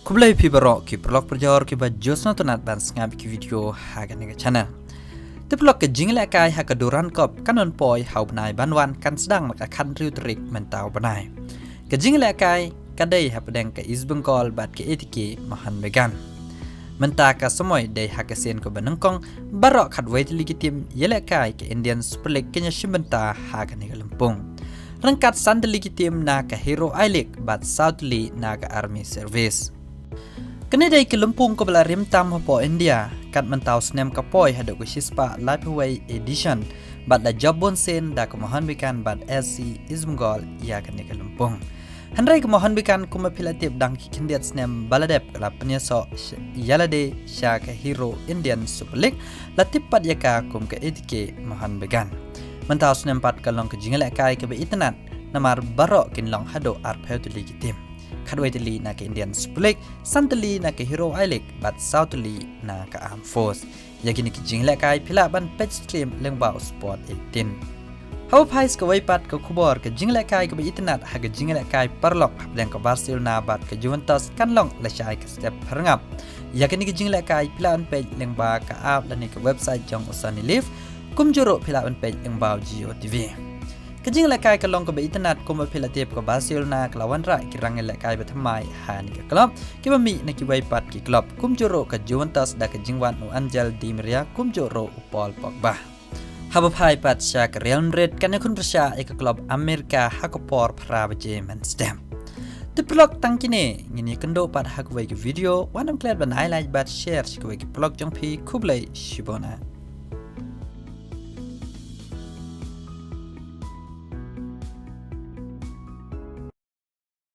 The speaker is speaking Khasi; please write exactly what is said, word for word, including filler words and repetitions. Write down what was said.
Khublei phi baroh ki paralok parajor kiba ju sngewtynnat ban sngap ki video ha kane ka channel. Te paralok, ka jingïalehkai ha ka Durand Cup kan wan poi ha u bnai ban wan, kan sdang na ka khathynriew tarik mynta u bnai. Ka jingïalehkai ka dei hapdeng ka East Bengal bad ka A T K Mohun Bagan. Mynta ka samoi dei ha ka sien kaba nyngkong, baroh khatwei tylli ki team ïalehkai ka Indian Super League kin ïashim bynta ha kane ka lympung. Ryngkat san tylli ki team na ka Hero I-League bad saw tylli na ka Army Service. Kane dei ka lympung kaba la rim tam hapoh India, kat mynta u snem ka poi haduh ka shispah laiphew wei edition, bad la jop bun sien da ka Mohun Bagan bad S C East Bengal ïa kane ka lympung. Hynrei ka Mohun Bagan, kumba phi la tip, dang ki khyndiat snem ba la dep ka la pynïasoh sh-, ïa lade sha ka Hero Indian Super League, la tip pat ïa ka kum ka A T K Mohun Bagan. Mynta u snem pat ka long ka jingïalehkai kaba itynnat, namar baroh kin long haduh arphew tylli ki team. Khatwei tylli na ka Indian Super League, san tylli na ka Hero I-League bad saw tylli na ka Armed Force. Ïa kine ki jingïalehkai phi lah ban peit stream lyngba u Sport eighteen. Haba phai sa kawei pat ka khubor, ka jingïalehkai kaba itynnat ha ka jingïalehkai paralok hapdeng ka Barcelona bad ka Juventus kan long lashai ka step pharngap. Ïa kine ki jingïalehkai phi lah ban peit lyngba ka app lane ka website jong u Sony Live, kumjuh ruh phi lah ban peit lyngba u Jio T V. Ka jingïalehkai ka long kaba itynnat, kumba phi la tip, ka Barcelona ka la wanrah ki rangïalehkai bathymmai ha kane ka club, kiba mih na kiwei pat ki club, kumjuh ruh ka Juventus da ka jingwan u Angel Di Maria, kumjuh ruh u Paul Pogba. Haba phai pat sha ka Real Madrid, kan ïakhun pyrshah ïa ka club America ha ka por phra baje mynstep. Te paralok, tang kine ngin ïakynduh pat ha kawei ka video, wat nym klet ban ai like bad share sha kawei ki paralok jong phi. Khublei shibun.